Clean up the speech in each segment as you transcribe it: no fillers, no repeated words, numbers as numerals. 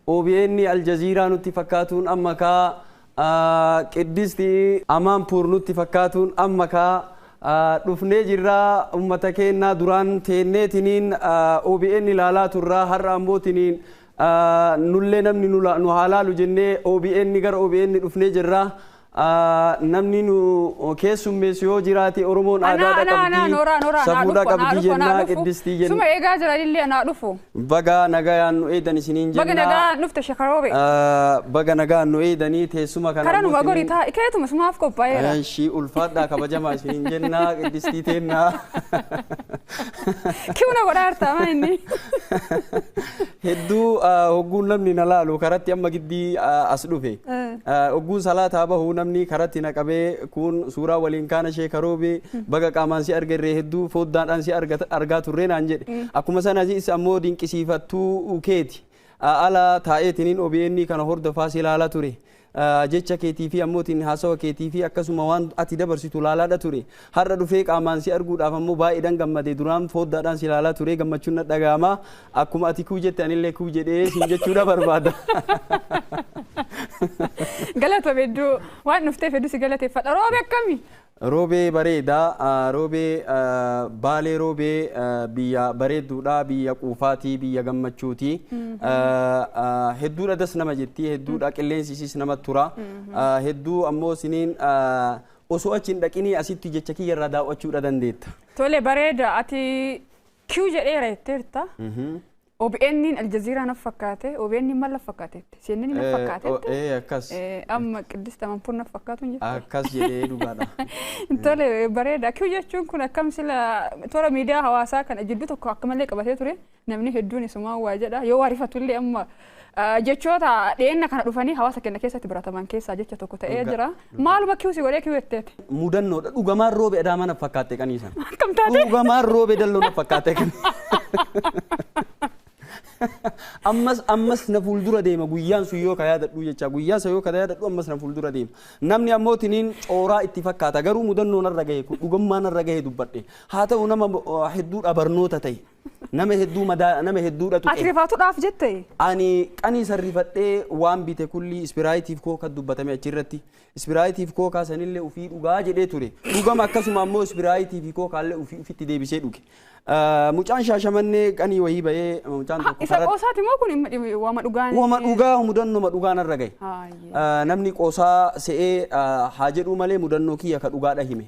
OBN Aljaziiraa nutti fakkaatuun amma kaa, Qiddisti Amaanpuur nutti fakkaatuun amma kaa dhufnee jirraa. Ummata keennaa, duraan teenneetiniin OBN ilaalaa turraa, har'a ammootiniin nullee namni nu haa laalu jennee OBN gara OBN dhufnee jirraa. Namni nu keessummeessu yoo jiraate, Oromoon aadaadha qabdi, safuudha qabdi jennaa, Qiddistii jenna. Suma eegaa jiranillee anaa dhufu. Baga nagayaan nu eedan isiniin jenna. Baga nagaan dhufte, Shekaroobe. Baga nagaan nu eedanii teessuma kana. Karaa numa gori taa keetuma sumaaf qophaa'eera. Ishii ulfaadhaa, kabajamaa isiniin jennaa, Qiddistii teennaa. Kiwna godhaa jirta ama inni. Hedduu hogguun namni na laalu karatti amma giddii as dhufe. Hogguun salaataa bahu namni karatti na qabee kun suuraa waliin kaana, "Sheekaroobe, baga qaamaan si argarree, hedduu foddaadhaan si argaa turree," naan jedhe. Akkuma sana is ammoo dinqisiifattuu keeti. Ala taa'eetiniin OBN kana hordofaa si ilaalaa ture. Jecha keetii fi ammootiin haasawa keetii fi akkasuma waan ati dabarsitu ilaalaadha ture. Har'a dhufee qaamaan si arguudhaaf ammoo baay'eedhaan gammade. Duraan foddaadhaan si ilaalaa ture, gammachuun na dhaga'ama. Akkuma ati kuu jette anillee kuu jedhee siin jechuudha barbaada. Galatoom, hedduu waan dhufteef hedduu si galateeffadha. Roobe akkami? Roobee bareedaa, Roobee Baalee, Roobee biyya bareedduudha, biyya quufaatii, biyya gammachuuti. Hedduudha das nama jetti, hedduudha qilleensi isiis nama tura. Hedduu ammoo siniin osoo achi hin dhaqinii asitti jecha kiyya irraa daawwachuudha dandeetta. Tole, bareeda. Ati kiw jedheera jetteerta. OBN Aljazeeraa naf fakkaate, OBN maal naf fakkaatetti? CNN naf fakkaatetti? Ee, akkas. Amma Qiddist Amanpuur naf fakkaatu hin jettu? Akkas jedhee, dhugaadha. Tole, bareeda. Kiw jechuun kun akkam sila toora miidiyaa hawaasaa kana jidduu tokko akka malee qabatee ture. Namni hedduun isumaan waa jedha. Yoo waarifatu illee amma jechoota dhiyeenya kana dhufanii hawaasa keenya keessatti barataman keessaa jecha tokko ta'ee jira. Maaluma kiw si godhee kiw jetteeti? Mudannoodha. Dhugamaan Roobe Adaamaa naf fakkaatte qaniisan. Akkam taate? Dhugamaan Roobe Dalloo naf fakkaatte kan. Ammas na fuuldura deema guyyaan sun yoo ka yaadadhu jecha, guyyaan sun yoo ka yaadadhu ammas na fuuldura deema. Namni ammoo tiniin cooraa itti fakkaata, garuu mudannoo narra gahe, dhugummaa narra gahe dubbadhe. Haa ta'u, nama hedduudha barnoota ta'e. Nama hedduu madaa, nama hedduudha tuqe. Ati rifaatuudhaaf jette? Ani qanii sarrifadhee waan bite kulli Sprite iif Coca dubbatame achirratti. Sprite iif Coca sanillee ufii dhugaa jedhee ture. Dhugama akkasuma ammoo Sprite fi Coca llee ufii ufitti deebisee dhuge. Mucaan Shaashamannee qanii wayii bahee mucaan tokko. Isa qoosaati moo kun waama dhugaan? Waama dhugaa, mudannoo dhugaa narra gahe. Namni qoosaa se'ee haa jedhuu malee mudannoo kiyya ka dhugaadha hime.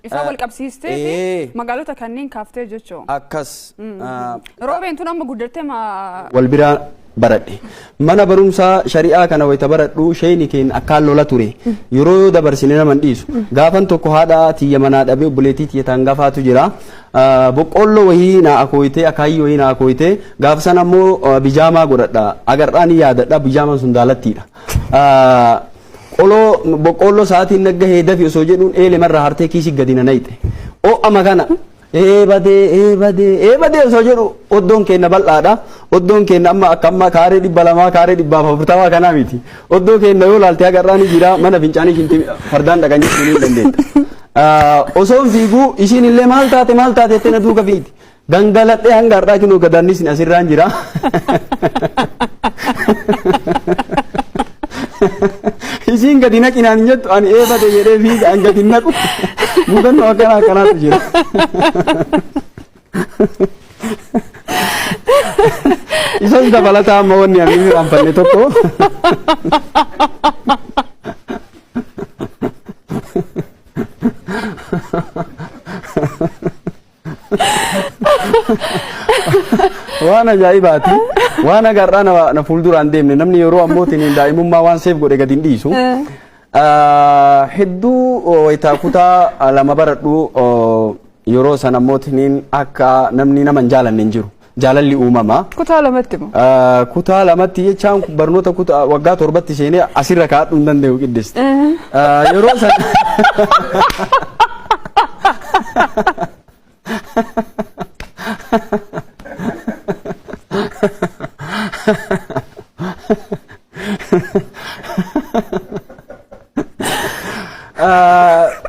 Isa wal qabsiistee magaalota kanneen kaaftee jechuun. Akkas. Roobeen tun amma guddattee ma. Wal biraa baradhe. Mana barumsaa shari'aa kana wayita baradhu sheeyni keen akkaan lola ture. Yeroo dabarsine nama hin dhiisu. Gaafan tokko haadha tiyya manaa dhabee, obboleettii tiyya taan gafaatu jira. Boqqoolloo wayii na akooyitee, akaayii wayii na akooyitee, gaafa sana ammoo bijaamaa godhadha. Agarraa ni yaadadha, bijaamaan sun daalattiidha. Qoloo boqqoolloo sa'aatiin naggahee dafi osoo jedhuun eelee marraa hartee kiisii gadi na nayxe. Oo'ama kana ee badee, ee badee, ee badee osoo jedhu, oddoon keenya bal'aadha. Oddoon keenya amma akka amma kaaree 200, kaaree 140 kanaa miti. Oddoo keenya yoo laalte agarraa ni jira, mana fincaanii shinti fardaan dhaqan jechuu ni dandeetta. Osoon fiiguu ishiin illee "Maal taate, maal taate?" jettee na duuka fiigdi. Gangaladhee hanga har'aa kinoo gadaannis asirraan jira. Isiin gadi naqinaan hin jettu, ani ee bade jedhee fiiga, an gadi hin naqu. Mudannoo akkanaa akkanaatu jira. Isas dabalataa amma wanni ani hin irraanfanne tokko. Waan ajaa'ibaati. Waan agarraa na fuulduraan deemne, namni yeroo ammootiin daa'imummaa waan seef godhe gadi hin dhiisu. Hedduu wayitaa kutaa 2 baradhu, yeroo sana ammootiin akka namni nama hin jaalanne hin jiru. Jaalalli uumama. Kutaa 2tti moo? Kutaa 2tti jechaan barnoota kutaa waggaa 7tti seenee asirra kaa'adhuu hin danda'u, Qiddist. Yeroo sana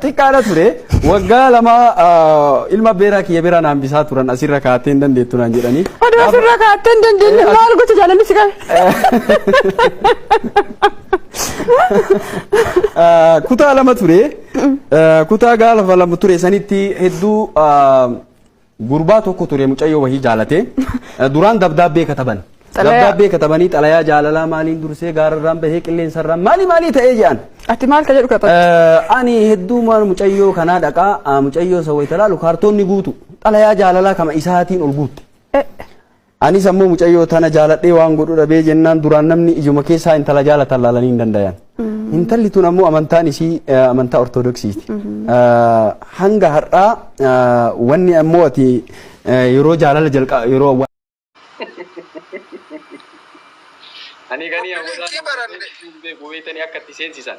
xiqqaadha ture. Waggaa 2 ilma beeraa kiyya biraa naan bisaa turan asirra kaa'attee hin dandeettu naan jedhanii. Oduu asirra kaa'attee hin dandeenye maal gocha jaalalli si qabe. Kutaa 2 ture. Kutaa gaafa 2 ture sanitti hedduu gurbaa tokko ture mucayyoo wahii jaalate. Duraan dabdaabbee kataban. Dabdaabbee katabanii xalayaa jaalalaa maaliin dursee gaararraan bahee qilleensarraan maalii maalii ta'ee jedhan. Ati maal ka jedhu katabte? Ani hedduu maal mucayyoo kanaa dhaqaa mucayyoo isa wayita laalu kaartoonni guutu xalayaa jaalalaa kama isaatiin ol guutte. Anis ammoo mucayyoo tana jaaladhee waan godhu dhabee jennaan duraan namni ijuma keessaa intala jaalatan laalanii hin dandayan. Intalli tun ammoo amantaan isii amantaa Ortodoksiiti. Hanga har'aa wanni ammoo ati yeroo jaalala jalqa yeroo Ani ganii Koppii linkii baranne. hin beeku beektanii akka itti seensisan.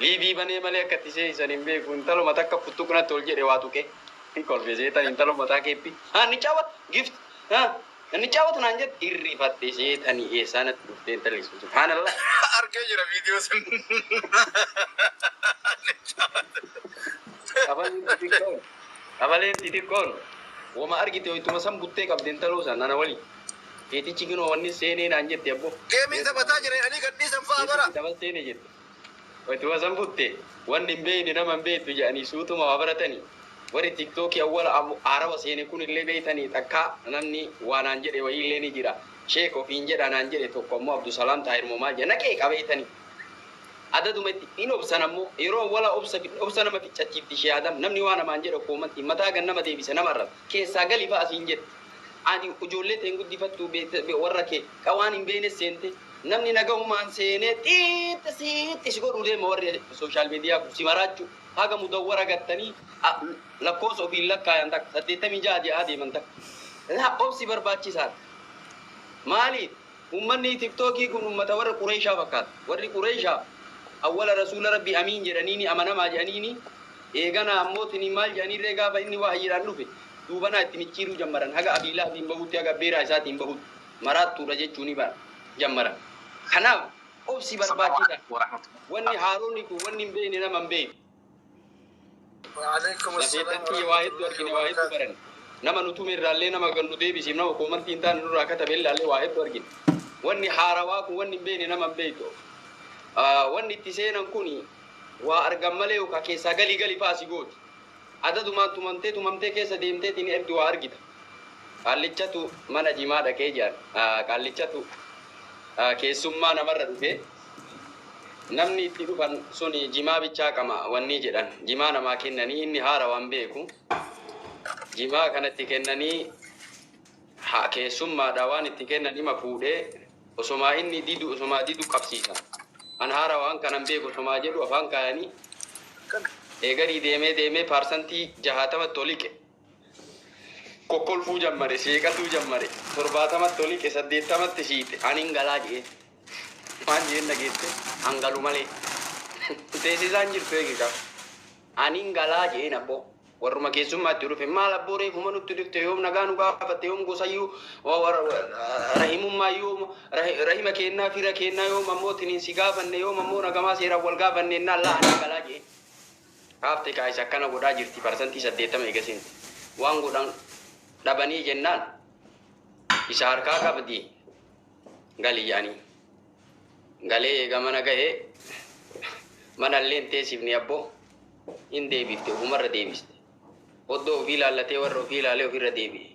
Liivii banee malee akka itti seensisan hin beeku. Intaluma takka futtuqnatti ol jedhe waa tuqee. Kolfe seetan intalo mataa keeppi. Ha ni caawat gift. Ha ni caawatu naan jette irrifadhe seetanii eessaa natti dhuftee intalli sun subhaanallah. Argee jira viidiyoo sun. Kafaleen xixiqqoon. Kafaleen xixiqqoon. Wama argite wayituma san buttee qabde intaloo san ana wali. Keetichi kinoo wanni seenee naan jette abbo. Geemii taphataa jiran ani gadhiisan fa'a bara. Tapha seenee jette. Wayituma san butte wanni hin beekne nama hin beektu jedhanii suutuma waa baratanii. Warri tiktookii awwala haarawa seene kun illee beektanii takka namni waa naan jedhe wayii illee ni jira. Sheek ofiin jedha naan jedhe tokko ammoo Abdusalaam Taahir moo maal jedha naqee qabeetanii. Adaduma itti hin obsan ammoo yeroo awwala obsa obsa nama ficcachiifti ishee Adam namni waa namaan jedhe koomantii mataa gan nama deebise namarra keessaa gali fa'a siin jette. Ani ijoollee ta'een guddifattu warra kee qawaan hin beekne seente namni nagahumaan seenee xiixi siixi si godhuu deema warri social media kun si maraachuu haga mudawwara gattanii lakkoofsa ofiin lakkaayan takka 86 jedhaa deeman takka. Laa obsi barbaachisaadha. Maaliif uummanni tiktookii kun uummata warra Qureeshaa fakkaata. Warri Qureeshaa awwala rasuula rabbi amiin jedhaniini amanamaa jedhaniini eegana ammoo tini maal jedhaniirree gaafa inni waahyiidhaan dhufe duubanaa itti micciiruu jammaran haga Abii Lahabiin bahutti haga abbeeraa isaatiin bahutti maraattuudha jechuuni bara jammaran. Kanaaf obsi barbaachisaadha. Wanni haaronni kun wanni hin beekne nama hin beekne. Waalaikum assalam Lafeetatti waa hedduu argine waa hedduu baranne. Nama nu tume irraallee nama gannu deebisiif nama koomantii hin taane nurraa katabe ilaallee waa hedduu argine. Wanni haarawaa kun wanni hin beekne nama hin beektu. Wanni itti seenan kun waa argan malee yookaan keessaa galii galii fa'a si gooti. Adadumaan tumamtee tumamtee keessa deemteetiin hedduu waa argita. Qaallichatu mana jimaa dhaqee jedhan. Qaallichatu keessummaa namarra dhufee namni itti dhufan suni jimaa bichaa qama wanni jedhan jimaa namaa kennanii inni haara waan beeku jimaa kanatti kennanii keessummaadha waan itti kennan hima fuudhee osomaa inni didu osomaa didu qabsiisan. An haara waan kanan beeku osomaa jedhu afaan kaayanii eegarii deemee deemee 60% oliqe. Kokkolfuu jammare seeqatuu jammare 70tti oliqe 80tti siite anin galaa jedhee. Waan jeen dhageette hangalu malee. Teessisaan jirtu eegi qaba. Anin galaa jeen abboo. Warruma keessummaatti dhufe maal abboo reefuma nutti dhufte yoom nagaa nu gaafatte yoom gosayyuu rahimummaa yoom rahima kennaa fira kennaa yoom ammoo tiniin si gaafanne yoom ammoo nagamaa seeraan wal gaafanne innaan laa anin galaa jeen. Kaafte kaayisa akkana godhaa jirti 80% eegaseenti. Waan godhan dhabanii jennaan isa harkaa qabdi gali jedhanii. Galee eega mana gahee manallee hin teessifne abboo hin deebifte ofumarra deebiste. Oddoo ofii laallatee warra ofii ilaalee ofirra deebi'e.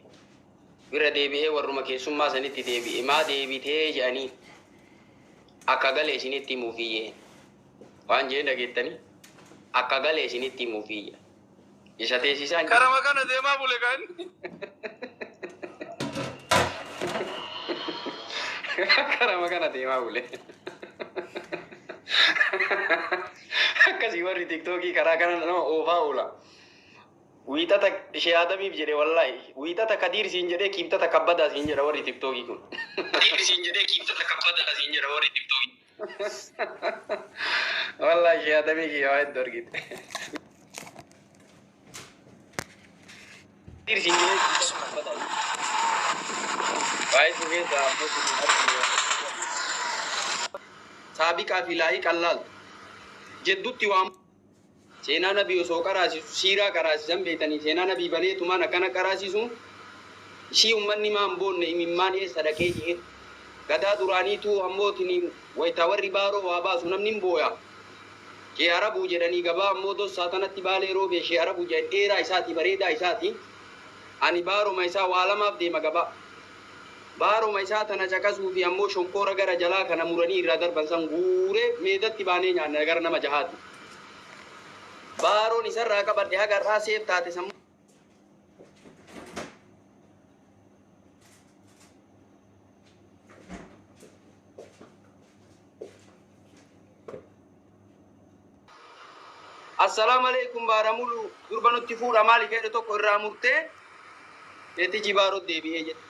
Ofirra deebi'ee warruma keessummaa sanitti deebi'e maa deebitee jedhanii akka galee isinitti himuufiyyee. Waan jeen dhageettanii akka galee isinitti himuufiyya. Isa teessisaan jiru. Karama kana deemaa bule kan. Karama kana deemaa bule. Akkasii warri tiktookii karaa kana nama oofaa oola. Wiixata ishee Adamiif jedhe wallaahi. Wiixata Kadiir siin jedhee kiibtata kabbadaa siin jedha warri tiktookii kun. Kadiir siin jedhee kiibtata kabbadaa siin jedha warri tiktookii. Wallaahi ishee Adamii kiyya waa hedduu argite. Kadiir siin jedhee kiibtata kabbadaa. Waa hedduu keessa ammoo saabiqaa fi laayiqaan laaltu. Jeddutti waan Seenaa nabii osoo qaraasisu siiraa qaraasisan beektanii seenaa nabii baneetumaan akkana qaraasisu ishii ummanni maan boonne imimmaan eessa dhaqee jee gadaa duraaniitu ammootiin waytaa warri baaroo waa baasu namni hin booya. Shee Arabuu jedhanii gabaa ammoo tossaa tanatti baalee roobee shee Arabuu jedhan dheeraa isaati bareedaa isaati. Ani baaroma isaa waa lamaaf deema gabaa. Baaroma isaa tana caqasuu fi ammoo shonkoora gara jalaa kana muranii irraa darban san guuree meedatti baanee nyaanna gara nama jahaati. Baaroon isarraa qabadhe haga irraa seef taate sammuu. Assalaamu alaikum baaramulu durba nutti fuudha maali jedhe tokko irraa murtee seetichi baaroo deebi'ee jedhe.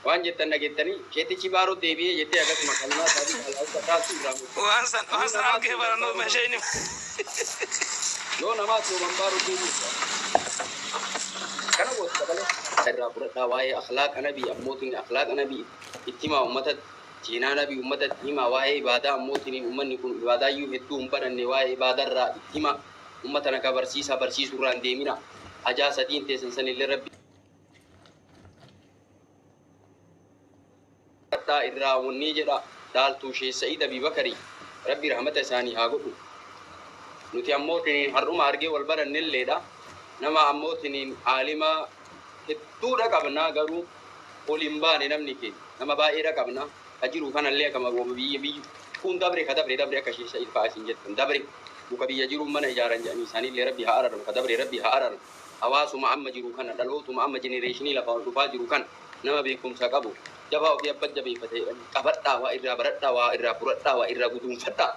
Waan jettan dhageettanii sheetichi baaroo deebi'ee jettee akkasuma kalmaa isaanii alaa taasisu irraa murtee. Waan san argee barannoo meeshee inni. Yoo namaa sooman baaroo deebi'u. Kana goota dabalee irraa fudhadhaa waa'ee akhlaaqa nabii ammootiin akhlaaqa nabii itti himaa uummatatti seenaa nabii uummatatti himaa waa'ee ibaadaa ammootiin uummanni kun ibaadaa iyyuu hedduu hin baranne waa'ee ibaadarraa itti himaa uummata nagaa barsiisaa barsiisuurraa hin deemina hajaa sadiin teessan sanillee rabbi fudhadhaa irraa wannii jedha dhaaltuu ishee Sa'iid Abii Bakarii rabbi rahmata isaanii haa godhu. Nuti ammootiin har'uma argee wal barannelleedha. Nama ammootiin aalima hedduudha qabnaa garuu ol hin baane namni keenya nama baay'eedha qabna. Ka jiru kanallee akkama gooma biyya biyyi kun dabre ka dabre dabre akka ishee Sa'iid fa'aa isin jettan dabre muka biyya jiru mana ijaaran jedhanii isaaniillee rabbi haa araaramu ka dabre rabbi haa araaramu. Hawaasuma amma jiru kana dhalootuma amma jenereeshinii lafa ol dhufaa jiru kana nama beekumsa qabu jabaa ofii abba jabeeffate qabadhaa waa irraa baradhaa waa irraa furadhaa waa irraa guduunfadhaa.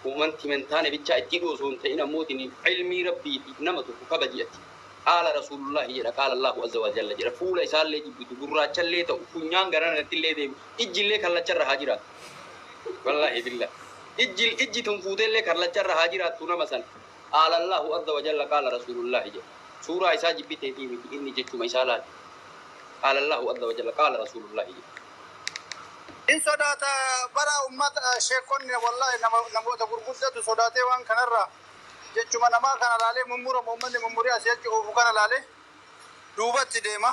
Uumanti mentaane bichaa itti hidhu osoo hin ta'in ammootiin ilmii rabbiitiif nama tokko kabaji ati. Qaala Rasuulullaahi jedha qaala Allahu azza wa jalla jedha fuula isaallee jibbitu gurraachallee ta'u funyaan garanatti illee deemu ijjillee kallacharra haa jiraatu. Wallaahi billah. Ijji ijji tun fuuteellee kallacharra haa jiraattu nama san. Qaala Allahu azza wa jalla qaala Rasuulullaahi jedha. Suuraa isaa jibbiteetii miti inni jechuma isaa laali. Qaala Allahu azza wa jalla qaala Rasuulullaahi jedha. In sodaata bara ummata sheekonni wallahi namoota gurguddatu sodaatee waan kanarra jechuma namaa kana laalee mummurama uummanni mummurii asii achi oofu kana laalee duubatti deema.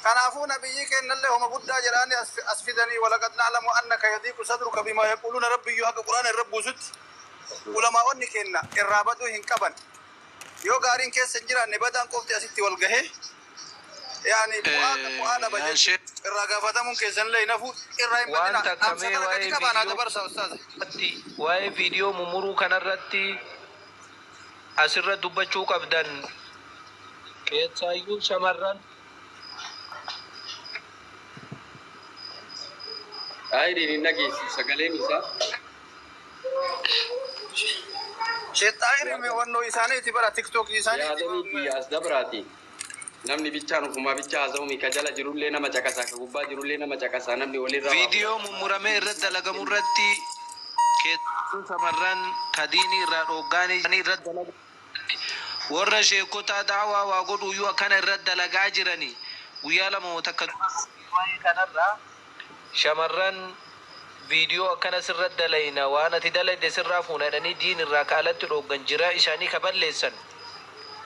Kanaafuu nabiyyi kennallee homa guddaa jedhaanii as fidanii walaqad na'lamu annaka yadiiqu sadruka bimaa yaquuluuna rabbiyyuu haqa quraana irra buusutti ulamaa'onni kenna irraa baduu hin qaban. Yoo gaariin keessa hin jiraanne badaan qofti asitti wal gahee yaani bu'aa dhaba jechuudha. Irraa gaafatamuun keessanillee hin hafu irraa hin Waan badina. takka Dhaamsa mee kana gadi waa'ee qabaa naa viidiyoo dabarsa ustaaza. Waa'ee viidiyoo mummuruu kanarratti asirra dubbachuu qabdan keessaayyuu shamarran. Aayiriin hin dhageessu sagaleen isaa. Sheexaayiri wannoo isaaniiti bara tiktookii isaaniiti. Yaadanii biyya as dabraati. Namni bichaan ufumaa bicha haasa'u ka jala jirullee nama caqasaa ka gubbaa jirullee nama caqasaa namni walirraa waa Viidiyoo mummuramee irratti dalagamu irratti keessattuu shamarran kadiinii irraa dhooggaanii irratti dalagu warra sheekotaa daawaa waa godhuyyuu akkana irratti dalagaa jiranii guyyaa 2 takka waa'ee kanarraa shamarran viidiyoo akkana sirratti dalayna waan ati dalayde sirraa fuuna jedhanii diin irraa ka alatti dhooggan jira isaanii ka balleessan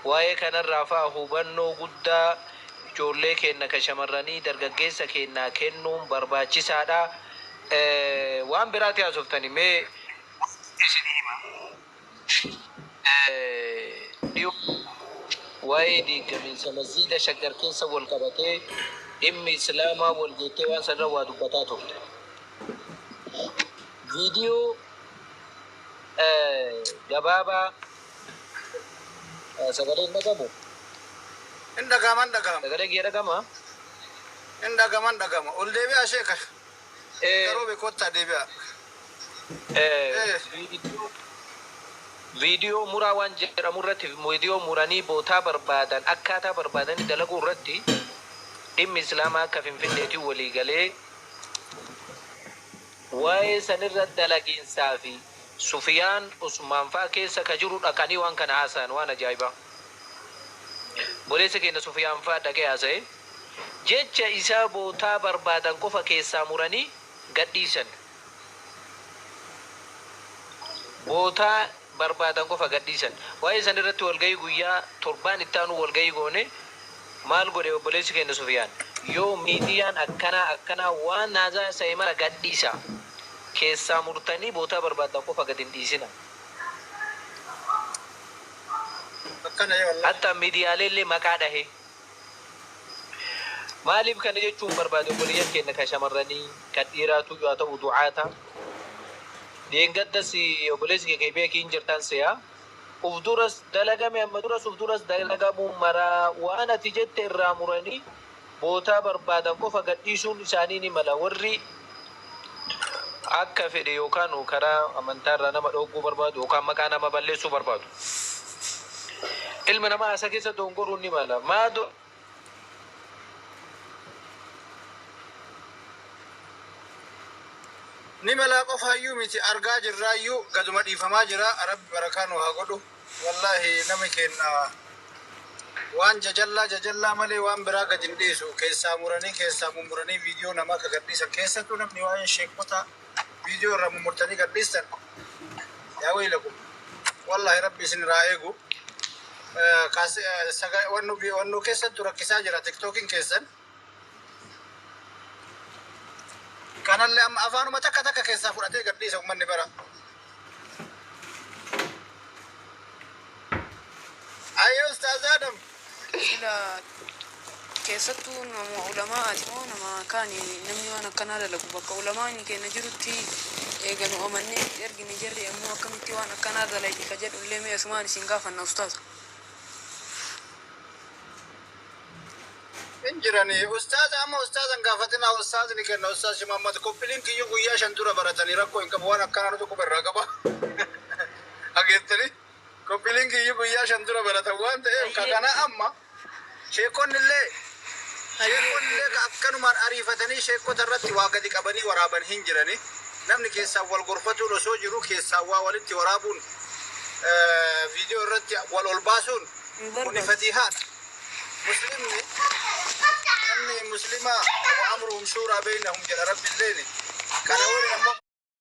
waa'ee kanarraa fa'a hubannoo guddaa ijoollee keenna ka shamarranii dargaggeessa keenyaa kennuun barbaachisaadha. Waan biraati haasoftani mee isin hima. Dhiyoo waa'ee diigamiinsa masjiida Shaggar keessa wal qabatee dhimmi islaamaa wal geettee waan sanarra waa dubbataa turte. Viidiyoo gabaabaa sagalee hin dhagamu? Hin dhagama, hin dhagama. Sagalee kiyya dhagama? Hin dhagama, hin dhagama. Ol deebi'aa sheeka. Yeroo beekottaa deebi'aa. Viidiyoo muraa waan jedhamu irratti viidiyoo muranii bootaa barbaadan akkaataa barbaadanii dalaguu irratti dhimmi islaamaa akka Finfinneetiin walii galee waa'ee sanirra dalagiinsaa fi Sufiyaan Usmaan fa'aa keessa ka jiru dhaqanii waan kana haasa'an waan ajaa'ibaa. Boleessa keenya Sufiyaan fa'aa dhaqee haasa'e jecha isaa bootaa barbaadan qofa keessaa muranii gadhiisan. Bootaa barbaadan qofa gadhiisan. Waa'ee san irratti walgahii guyyaa torbaan itti aanu walgahii goone. Maal godhe obboleessi keenya Sufiyaan? Yoo miidiyaan akkanaa akkanaa waan naazaa sa'e mara gadhiisa, keessaa murtanii bootaa barbaadan qofa gad hin dhiisina. Akkana yoo Allah. Hatta miidiyaalee illee maqaa dhahe. Maaliif kana jechuun barbaade? Obboleeyyan keenya kan shamarranii, kan dhiiraatu haa ta'u, du'aata. Deengaddas obboleessi kee beekiin jirtan se'a. Uf duras dalagame, amma duras uf duras dalagamuu maraa waan ati jette irraa muranii bootaa barbaadan qofa gadhiisuun isaanii ni mala. Warri akka fedhe yookaan karaa amantaarraa nama dhogguu barbaadu yookaan maqaa nama balleessuu barbaadu. Ilma namaa asa keessa dongoruun ni mala. Maa Ni malaa qofaayyuu miti, argaa jirraayyuu gaduma dhiifamaa jira. Rabbi barakaa nu haa godhu. Wallaahi nami keenya waan jajallaa jajallaa malee waan biraa gad hin dhiisu. Keessaa muranii, keessaa mummuranii viidiyoo namaa akka gadhiisan, keessattuu namni waa'ee sheekota viidiyoo irraa mummurtanii gadhiistan, yaa waylakum, wallaahi Rabbi isin irraa eegu. Wannu keessattuu rakkisaa jira TikTokiin keessan. Kanallee amma afaanuma takka takka keessaa fudhatee gadhiisa uummanni bara. Ayyee, Ustaaz Adam. Sila keessattuu nama ulamaati moo nama kaani namni waan akkanaa dalagu? Bakka ulamaan keenya jirutti eeganu amannee itti ergine, jarri ammoo akkamitti waan akkanaa dalagi ka jedhu illee mee asumaan isin gaafanna, ustaaza. Hin jirani. Ustaaza amma ustaazan gaafatinaa, ustaazni kenna, Ustaaz Shimaammat koppiliin kiyyuu guyyaa 5 dura baratanii rakkoo hin qabu, waan akkanaa nuti quba irraa qaba. Dhageettanii, koppiliin kiyyuu guyyaa 5 dura baratan waan ta'eef ka kana amma sheekonni illee ka akkanumaan ariifatanii sheekota irratti waa gadi qabanii waraaban hin jirani. Namni keessaan wal gorfatuun osoo jiru keessaan waa walitti waraabuun, viidiyoo irratti wal ol baasuun Hin kuni barbaachisu. fatihaadha. Muslimni, namni muslimaa وأمرهم شورى بينهم jedha Rabbi illeeni. Kana waliin ammoo